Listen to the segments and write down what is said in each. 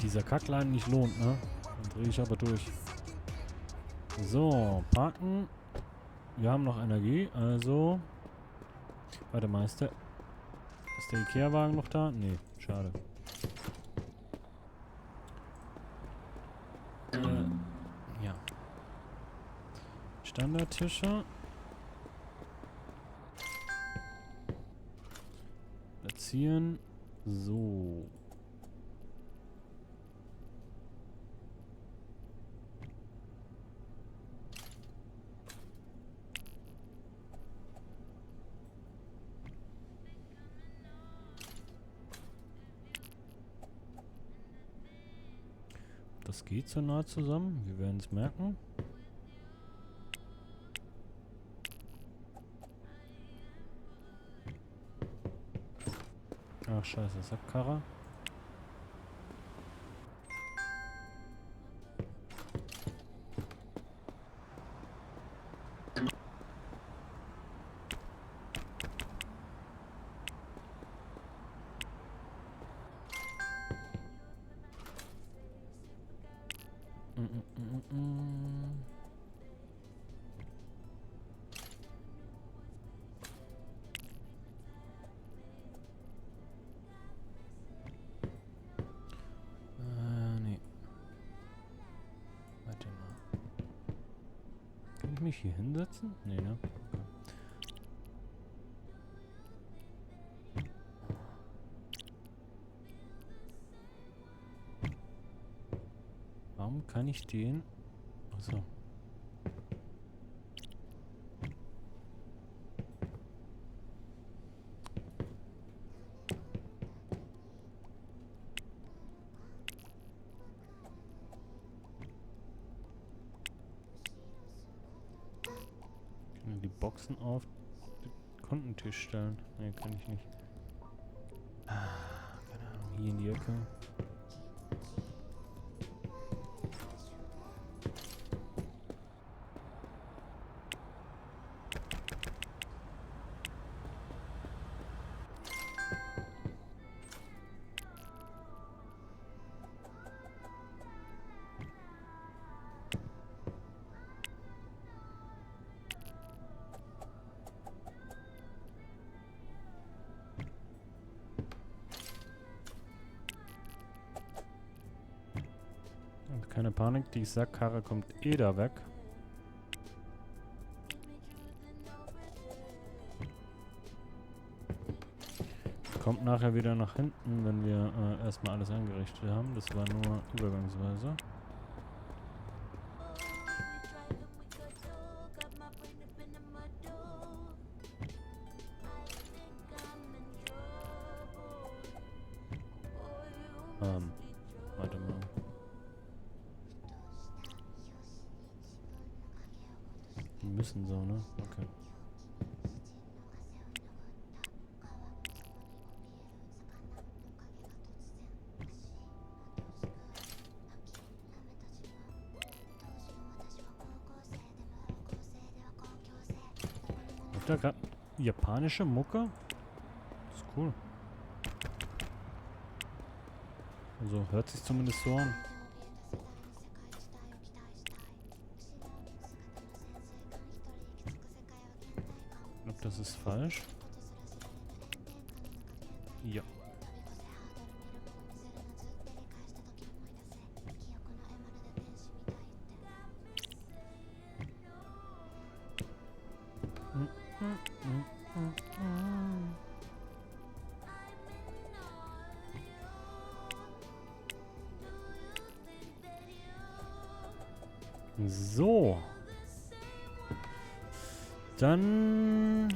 dieser Kackladen nicht lohnt, ne? Dann drehe ich aber durch. So, parken. Wir haben noch Energie, also... Warte mal, ist der Ikea-Wagen noch da? Nee, schade. Ja. Standardtische. Platzieren. So. Das geht so nah zusammen. Wir werden es merken. Ach scheiße, Sackkarre. Nee. Warte mal. Kann ich mich hier hinsetzen? Nee, ne? Okay. Warum kann ich den... Achso. Kann die Boxen auf den Kontentisch stellen? Nee, kann ich nicht. Keine Ahnung, hier in die Ecke. Und keine Panik, die Sackkarre kommt eh da weg. Kommt nachher wieder nach hinten, wenn wir erstmal alles eingerichtet haben. Das war nur übergangsweise. Warte mal. Die müssen so, ne? Okay. Habt ihr gerade japanische Mucke? Das ist cool. Also hört sich zumindest so an. Ich glaube, das ist falsch. Ja. So. Dann...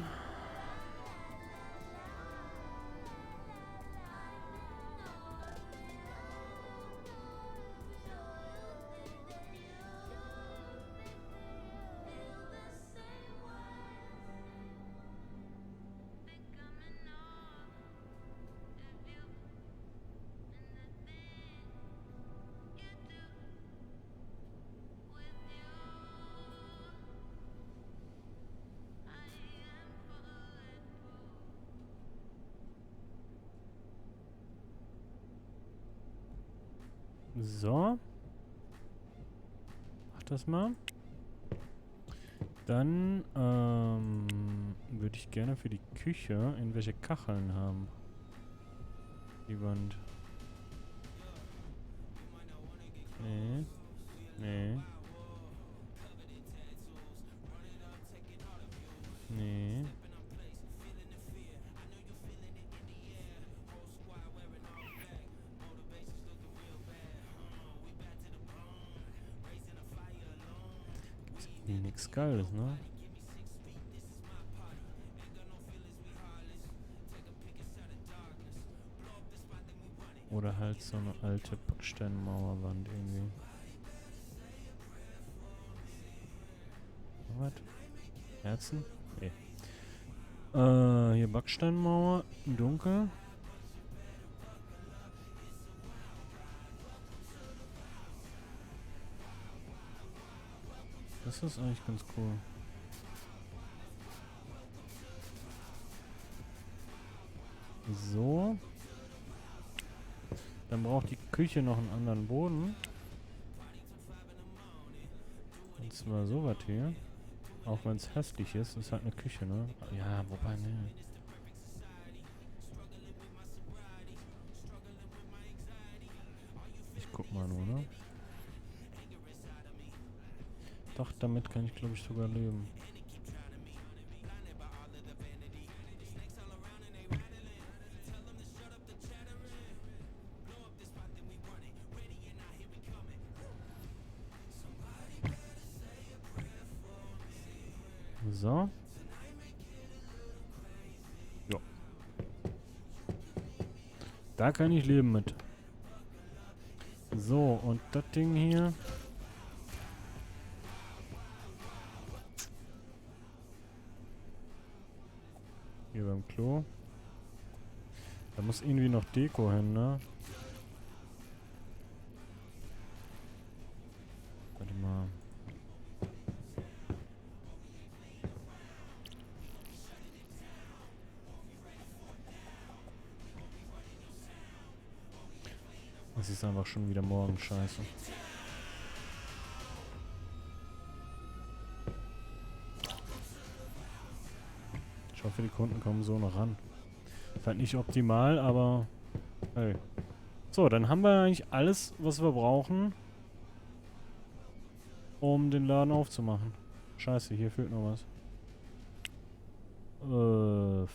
So. Mach das mal. Dann würde ich gerne für die Küche irgendwelche Kacheln haben. Die Wand. Nee. Nee. Nee. Gibt's irgendwie nichts Geiles, ne? Oder halt so eine alte Backsteinmauerwand irgendwie. Was? Herzen? Nee. Hier Backsteinmauer, dunkel. Das ist eigentlich ganz cool. So. Dann braucht die Küche noch einen anderen Boden. Und zwar sowas hier. Auch wenn es hässlich ist, ist halt eine Küche, ne? Ja, wobei, ne. Ich guck mal nur, ne? Doch, damit kann ich, glaube ich, sogar leben. So. Ja. Da kann ich leben mit. So, und das Ding hier. Hier beim Klo. Da muss irgendwie noch Deko hin, ne? Warte mal. Es ist einfach schon wieder morgen, scheiße. Ich hoffe, die Kunden kommen so noch ran. Ist halt nicht optimal, aber hey. So, dann haben wir eigentlich alles, was wir brauchen, um den Laden aufzumachen. Scheiße, hier fehlt noch was.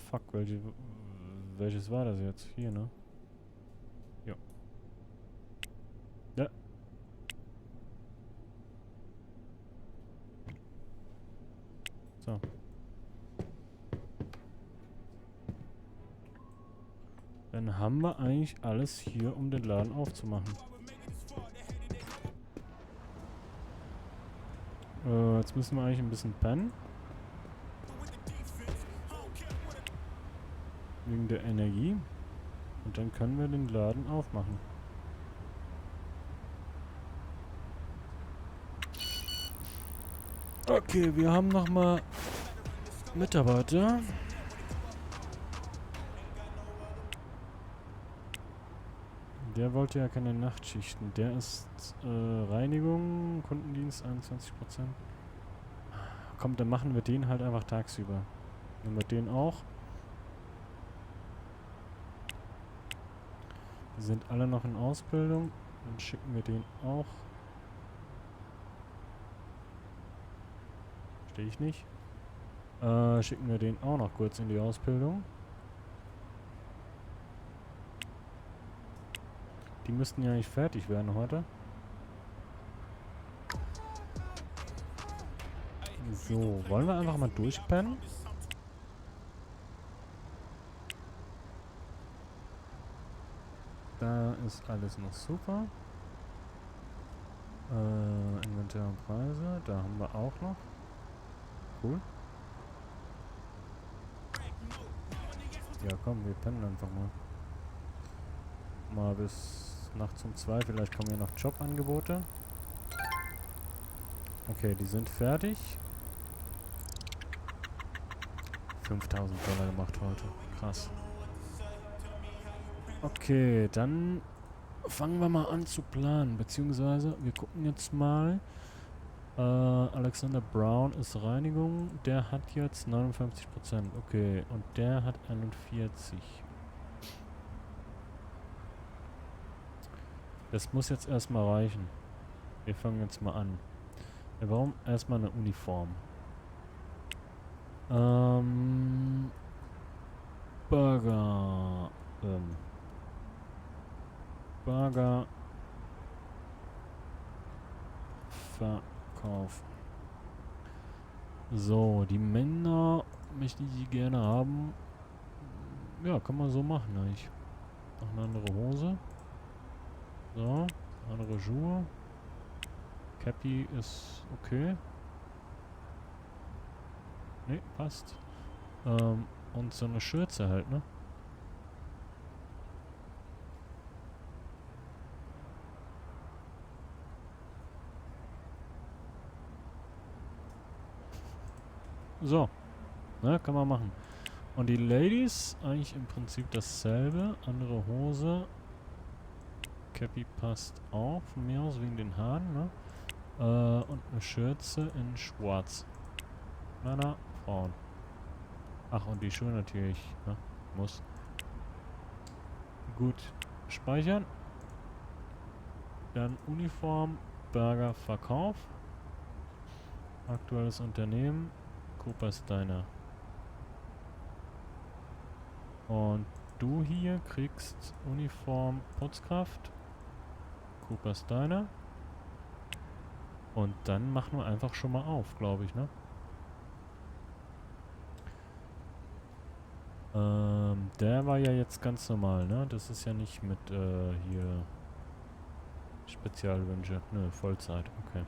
Fuck, welches war das jetzt? Hier, ne? Ja. Ja. So. Dann haben wir eigentlich alles hier, um den Laden aufzumachen. Jetzt müssen wir eigentlich ein bisschen pennen. Wegen der Energie. Und dann können wir den Laden aufmachen. Okay, wir haben nochmal Mitarbeiter. Der wollte ja keine Nachtschichten. Der ist Reinigung, Kundendienst 21%. Komm, dann machen wir den halt einfach tagsüber. Nehmen wir den auch. Die sind alle noch in Ausbildung. Dann schicken wir den auch. Verstehe ich nicht. Schicken wir den auch noch kurz in die Ausbildung. Die müssten ja nicht fertig werden heute. So, wollen wir einfach mal durchpennen? Da ist alles noch super. Inventar und Preise, da haben wir auch noch. Cool. Ja komm, wir pennen einfach mal. Mal bis nachts um 2, vielleicht kommen hier noch Jobangebote. Okay, die sind fertig. 5.000 $ gemacht heute. Krass. Okay, dann fangen wir mal an zu planen, beziehungsweise wir gucken jetzt mal. Alexander Brown ist Reinigung, der hat jetzt 59%, okay, und der hat 41. Das muss jetzt erstmal reichen. Wir fangen jetzt mal an. Ja, warum erstmal eine Uniform? Burger. Burger verkaufen. So, die Männer möchte ich die gerne haben. Ja, kann man so machen eigentlich. Noch eine andere Hose. So, andere Schuhe. Cappy ist okay. Ne, passt. Und so eine Schürze halt, ne? So, ne, kann man machen. Und die Ladies, eigentlich im Prinzip dasselbe. Andere Hose. Cappy passt auch, von mir aus, wegen den Haaren, ne? Und eine Schürze in schwarz. Männer, Frauen. Ach, und die Schuhe natürlich, ne? Muss. Gut. Speichern. Dann Uniform, Burger, Verkauf. Aktuelles Unternehmen. Cooper Steiner. Und du hier kriegst Uniform Putzkraft. Cooper Steiner. Und dann machen wir einfach schon mal auf, glaube ich, ne? Der war ja jetzt ganz normal, ne? Das ist ja nicht mit, hier Spezialwünsche. Nö, Vollzeit, okay.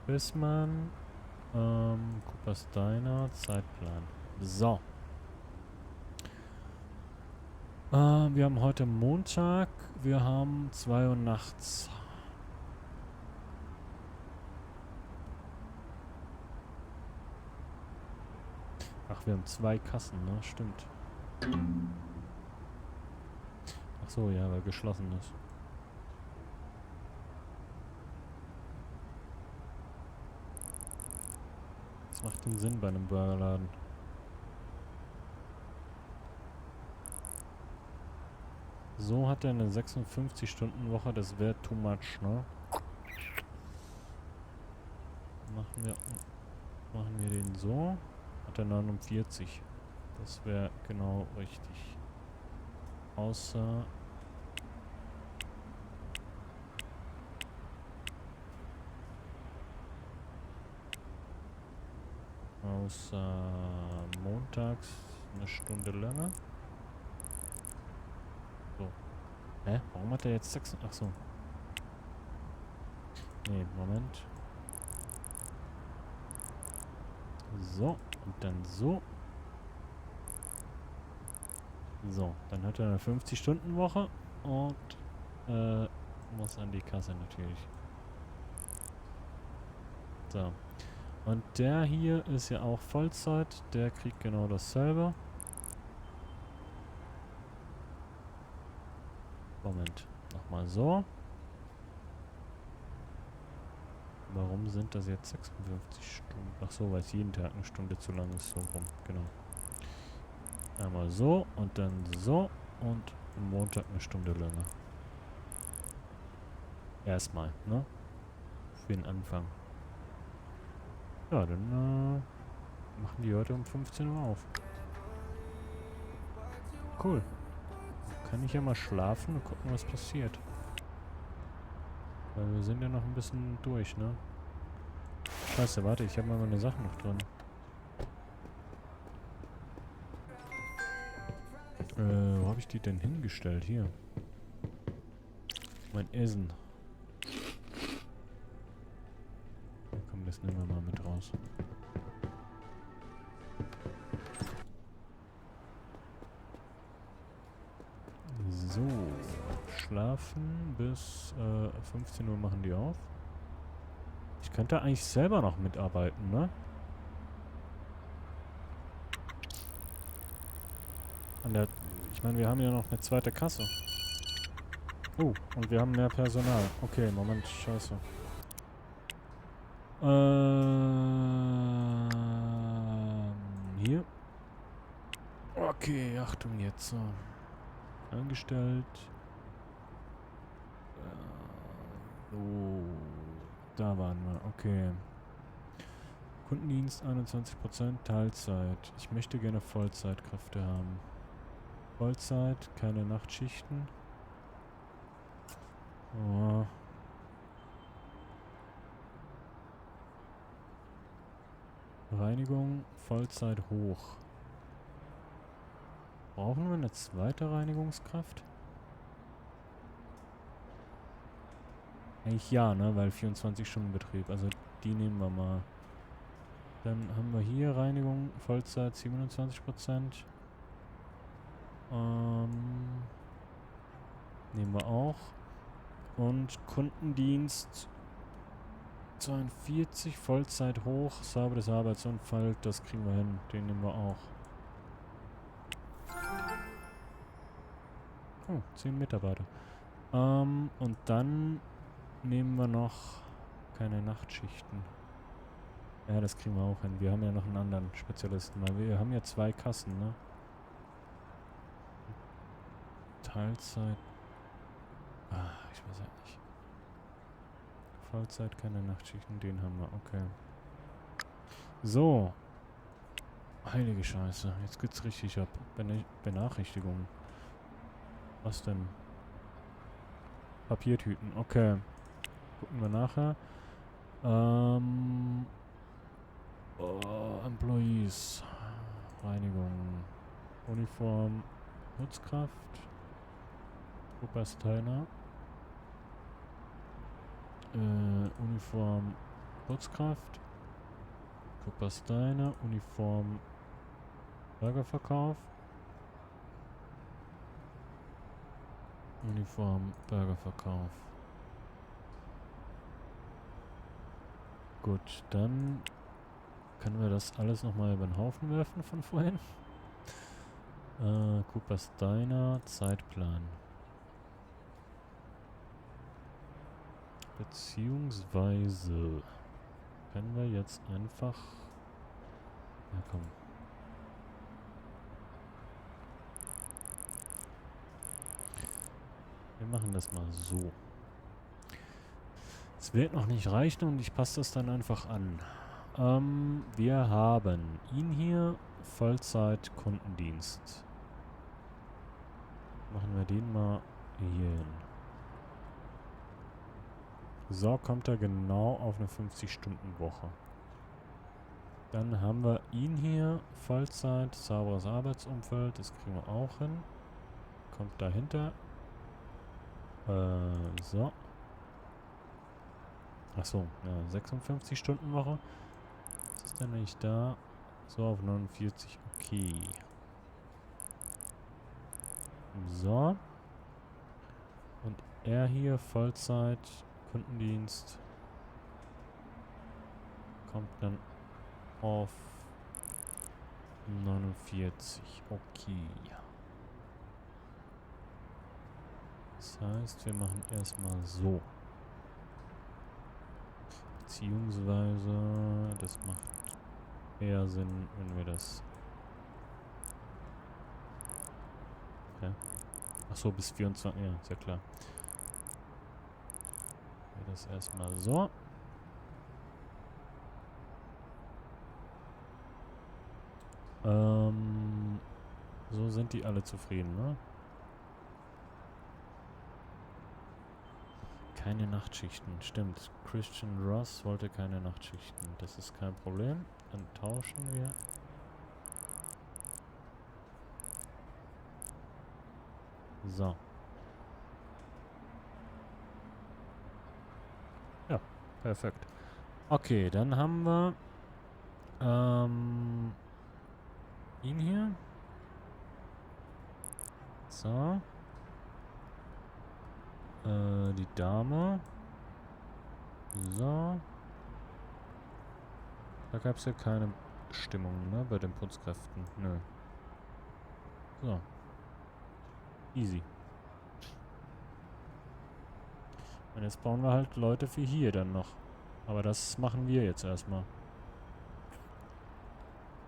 Bissmann, Cooper Steiner, Zeitplan. So. Wir haben heute Montag. Wir haben 2 Uhr nachts. Ach, wir haben 2 Kassen, ne? Stimmt. Ach so, ja, weil geschlossen ist. Das macht den Sinn bei einem Burgerladen. So hat er eine 56-Stunden-Woche, das wäre too much, ne? Machen wir den so. Hat er 49. Das wäre genau richtig. Außer montags eine Stunde länger. So. Hä? Warum hat er jetzt 6? Ach so. Nee, Moment. So. Und dann so. So. Dann hat er eine 50-Stunden-Woche. Und muss an die Kasse natürlich. So. Und der hier ist ja auch Vollzeit. Der kriegt genau dasselbe. Moment. Nochmal so. Warum sind das jetzt 56 Stunden? Ach so, weil es jeden Tag eine Stunde zu lang ist. So rum. Genau. Einmal so und dann so. Und am Montag eine Stunde länger. Erstmal, ne? Für den Anfang. Ja, dann machen die heute um 15 Uhr auf. Cool. Dann kann ich ja mal schlafen und gucken, was passiert. Weil wir sind ja noch ein bisschen durch, ne? Scheiße, warte, ich habe mal meine Sachen noch drin. Wo habe ich die denn hingestellt? Hier. Mein Essen. Komm, das nehmen wir mal mit raus. So. Schlafen bis 15 Uhr machen die auf. Ich könnte eigentlich selber noch mitarbeiten, ne? Ich meine, wir haben ja noch eine zweite Kasse. Oh, und wir haben mehr Personal. Okay, Moment, scheiße. Hier. Okay, Achtung jetzt. So. Eingestellt. So. Da waren wir. Okay. Kundendienst 21%, Teilzeit. Ich möchte gerne Vollzeitkräfte haben. Vollzeit, keine Nachtschichten. Oh. Reinigung, Vollzeit hoch. Brauchen wir eine zweite Reinigungskraft? Eigentlich ja, ne? Weil 24-Stunden-Betrieb. Also die nehmen wir mal. Dann haben wir hier Reinigung, Vollzeit 27%. Nehmen wir auch. Und Kundendienst 42, Vollzeit hoch, sauberes Arbeitsunfall, das kriegen wir hin. Den nehmen wir auch. Oh, 10 Mitarbeiter. Und dann nehmen wir noch keine Nachtschichten. Ja, das kriegen wir auch hin. Wir haben ja noch einen anderen Spezialisten, weil wir haben ja 2 Kassen, ne? Teilzeit. Ich weiß halt nicht. Vollzeit, keine Nachtschichten, den haben wir, okay. So. Heilige Scheiße, jetzt geht's richtig ab. Benachrichtigungen. Was denn? Papiertüten, okay. Gucken wir nachher. Employees. Reinigung. Uniform. Putzkraft. Obersteiner. Uniform. Putzkraft. Obersteiner. Uniform. Burgerverkauf. Uniform. Burgerverkauf. Gut, dann können wir das alles nochmal über den Haufen werfen von vorhin. Coopers Diner, Zeitplan. Beziehungsweise können wir jetzt einfach... Ja, komm. Wir machen das mal so. Es wird noch nicht reichen und ich passe das dann einfach an. Wir haben ihn hier, Vollzeit Kundendienst. Machen wir den mal hier hin. So kommt er genau auf eine 50-Stunden-Woche. Dann haben wir ihn hier, Vollzeit, sauberes Arbeitsumfeld, das kriegen wir auch hin. Kommt dahinter. So. Achso, ja, 56-Stunden-Woche. Was ist denn nicht da? So, auf 49, okay. So. Und er hier, Vollzeit, Kundendienst, kommt dann auf 49, okay. Das heißt, wir machen erstmal so. Beziehungsweise, das macht eher Sinn, wenn wir das... Okay. Achso, bis 24, ja, ist ja klar. Wir das erstmal so. So sind die alle zufrieden, ne? Keine Nachtschichten, stimmt. Christian Ross wollte keine Nachtschichten. Das ist kein Problem. Dann tauschen wir. So. Ja, perfekt. Okay, dann haben wir ihn hier. So. Die Dame. So. Da gab es ja keine Bestimmungen, ne? Bei den Putzkräften. Nö. So. Easy. Und jetzt brauchen wir halt Leute für hier dann noch. Aber das machen wir jetzt erstmal.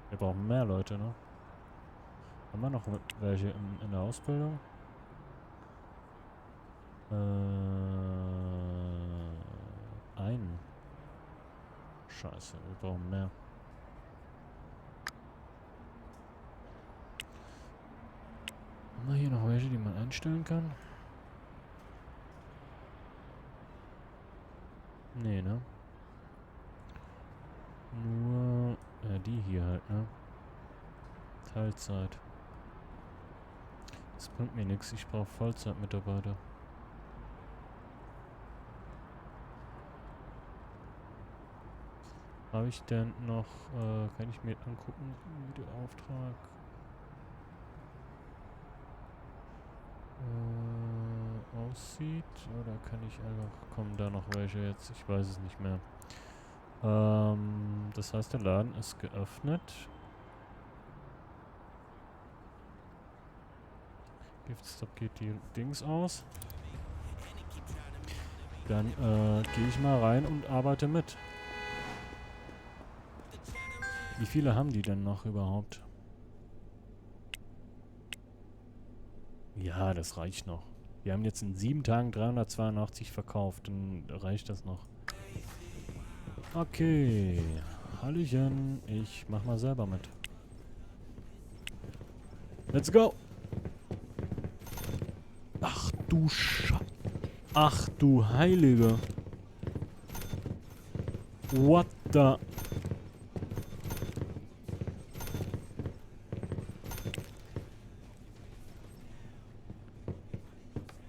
Wir brauchen mehr Leute, ne? Haben wir noch welche in der Ausbildung? Einen. Scheiße, wir brauchen mehr. Haben wir hier noch welche, die man einstellen kann? Nee, ne? Nur, die hier halt, ne? Teilzeit. Das bringt mir nichts, ich brauche Vollzeitmitarbeiter. Habe ich denn noch, kann ich mir angucken, Videoauftrag? Aussieht, oder kann ich einfach, kommen da noch welche jetzt? Ich weiß es nicht mehr. Das heißt, der Laden ist geöffnet. Giftstop geht die Dings aus. Dann gehe ich mal rein und arbeite mit. Wie viele haben die denn noch überhaupt? Ja, das reicht noch. Wir haben jetzt in 7 Tagen 382 verkauft. Dann reicht das noch. Okay. Hallöchen. Ich mach mal selber mit. Let's go. Ach du Ach du Heilige. What the...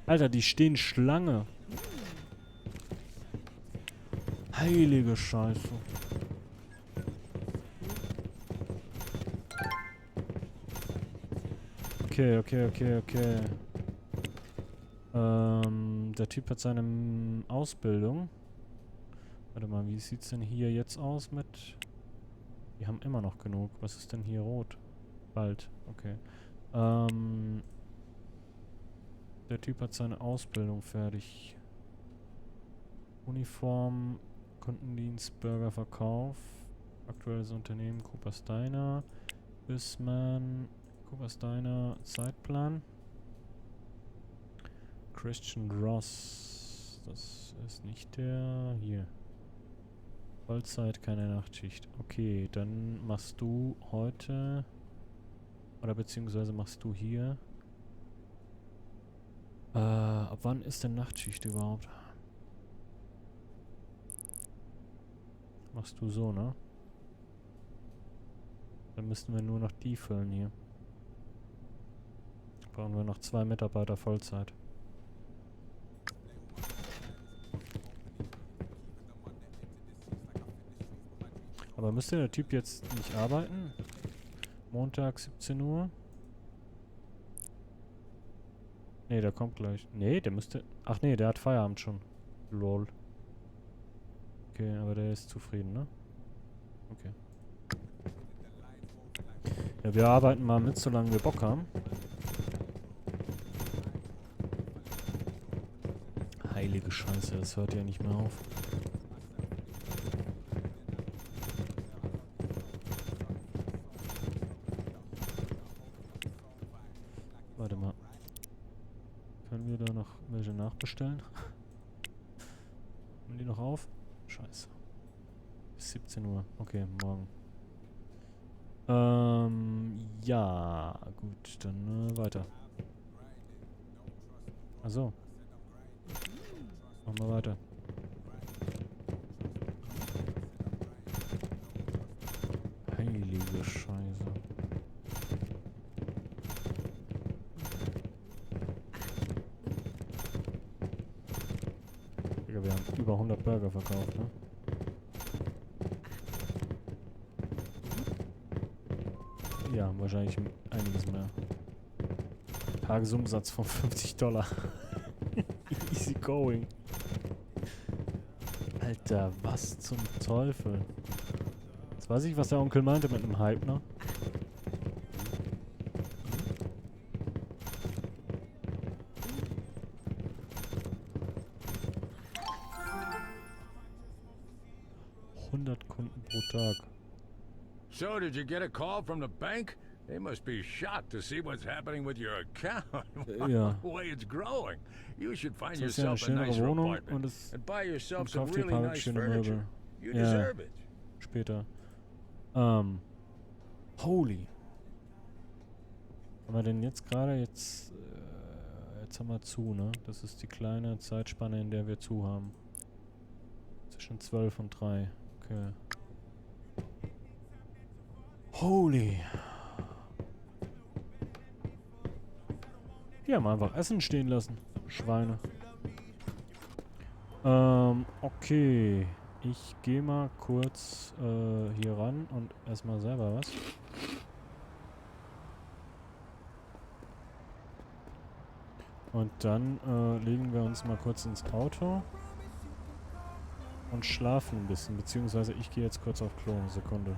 Alter, die stehen Schlange. Heilige Scheiße. Okay. Der Typ hat seine Ausbildung. Warte mal, wie sieht's denn hier jetzt aus mit... Wir haben immer noch genug. Was ist denn hier rot? Bald. Okay. Der Typ hat seine Ausbildung fertig. Uniform, Kundendienst, Burgerverkauf. Aktuelles Unternehmen, Cooper's Diner. Bisman, Cooper's Diner, Zeitplan. Christian Ross. Das ist nicht der... Hier. Vollzeit, keine Nachtschicht. Okay, dann machst du heute... Oder beziehungsweise machst du hier... ab wann ist denn Nachtschicht überhaupt? Machst du so, ne? Dann müssten wir nur noch die füllen hier. Brauchen wir noch 2 Mitarbeiter Vollzeit. Aber müsste der Typ jetzt nicht arbeiten? Montag 17 Uhr? Ne, der kommt gleich. Ne, der müsste... Ach nee, der hat Feierabend schon. Lol. Okay, aber der ist zufrieden, ne? Okay. Ja, wir arbeiten mal mit, solange wir Bock haben. Heilige Scheiße, das hört ja nicht mehr auf. Warte mal. Können wir da noch welche nachbestellen? Haben die noch auf? Scheiße. Bis 17 Uhr. Okay, morgen. Ja, gut, dann weiter. Achso. Machen wir weiter. Heilige Scheiße. Digga, wir haben über 100 Burger verkauft, ne? Ja, wahrscheinlich einiges mehr. Tagesumsatz von $50. Easy going. Alter, was zum Teufel? Jetzt weiß ich, was der Onkel meinte mit einem Hype, ne? 100 Kunden pro Tag. So, did you get a call from the bank? They must be shocked to see what's happening with your account. Ja. The way it's growing. You should find Das ist ja eine yourself a nicer schönere Wohnung und apartment es and buy yourself und some kauft dir ein really paar nice schöne furniture. Möbel. You Ja, deserve it. später. Holy. Haben wir denn jetzt gerade jetzt haben wir zu, ne? Das ist die kleine Zeitspanne, in der wir zu haben. Zwischen 12 und 3. Okay. Holy. Die haben einfach Essen stehen lassen. Schweine. Okay. Ich gehe mal kurz hier ran und erstmal selber was. Und dann legen wir uns mal kurz ins Auto und schlafen ein bisschen. Beziehungsweise ich gehe jetzt kurz auf Klo. Sekunde.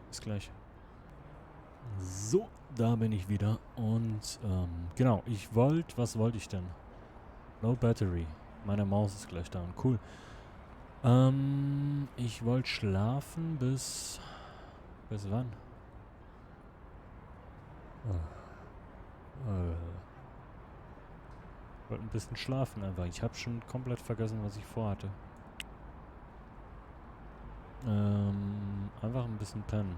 Bis gleich. So, da bin ich wieder. Und genau, was wollte ich denn? No battery. Meine Maus ist gleich da. Cool. Ich wollte schlafen bis wann? Wollte ein bisschen schlafen einfach. Ich habe schon komplett vergessen, was ich vorhatte. Einfach ein bisschen pennen.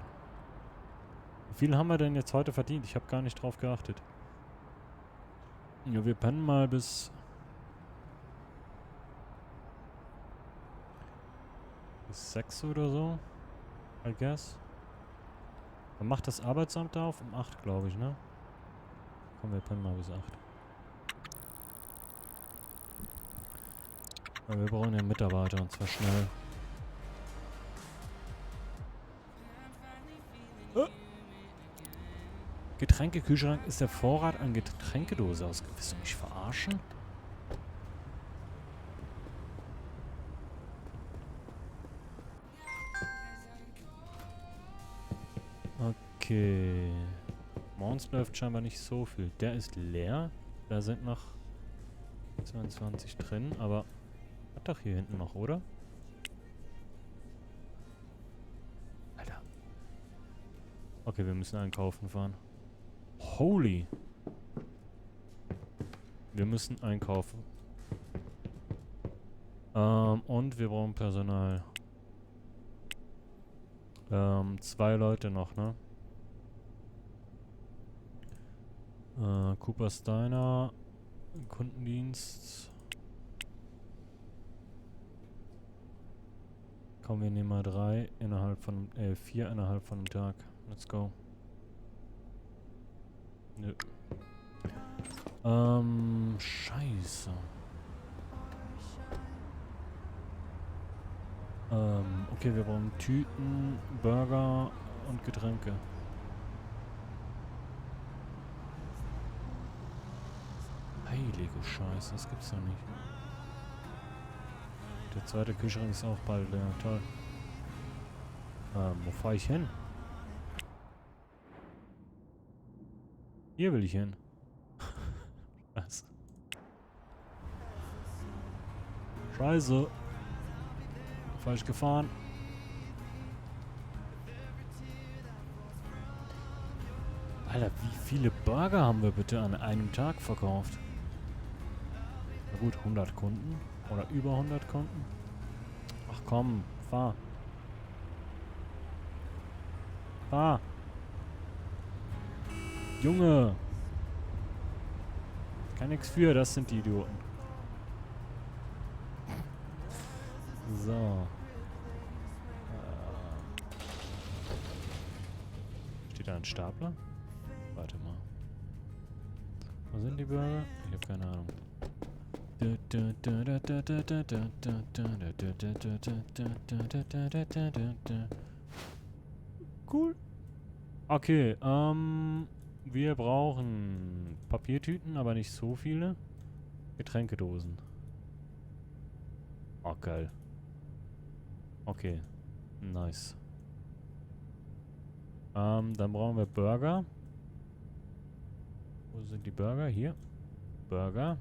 Wie viel haben wir denn jetzt heute verdient? Ich habe gar nicht drauf geachtet. Ja, wir pennen mal bis 6 oder so. I guess. Dann macht das Arbeitsamt da auf um 8, glaube ich, ne? Komm, wir pennen mal bis 8. Weil wir brauchen ja Mitarbeiter und zwar schnell. Getränkekühlschrank ist der Vorrat an Getränkedose aus. Willst du mich verarschen? Okay. Morgens läuft scheinbar nicht so viel. Der ist leer. Da sind noch 22 drin, aber hat doch hier hinten noch, oder? Alter. Okay, wir müssen einkaufen fahren. Holy. Wir müssen einkaufen. Und wir brauchen Personal. 2 Leute noch, ne? Cooper Steiner. Kundendienst. Komm, wir nehmen mal 4 innerhalb von einem Tag. Let's go. Nö. Scheiße. Okay, wir brauchen Tüten, Burger und Getränke. Heilige Scheiße, das gibt's doch nicht. Der zweite Kühlschrank ist auch bald leer. Toll. Wo fahre ich hin? Hier will ich hin. Was? Scheiße. Falsch gefahren. Alter, wie viele Burger haben wir bitte an einem Tag verkauft? Na gut, 100 Kunden. Oder über 100 Kunden. Ach komm, fahr. Fahr. Junge. Kann nix für, das sind die Idioten. So. Steht da ein Stapler? Warte mal. Wo sind die Burger? Ich habe keine Ahnung. Cool. Okay, wir brauchen Papiertüten, aber nicht so viele. Getränkedosen. Oh, geil. Okay. Nice. Dann brauchen wir Burger. Wo sind die Burger? Hier. Burger.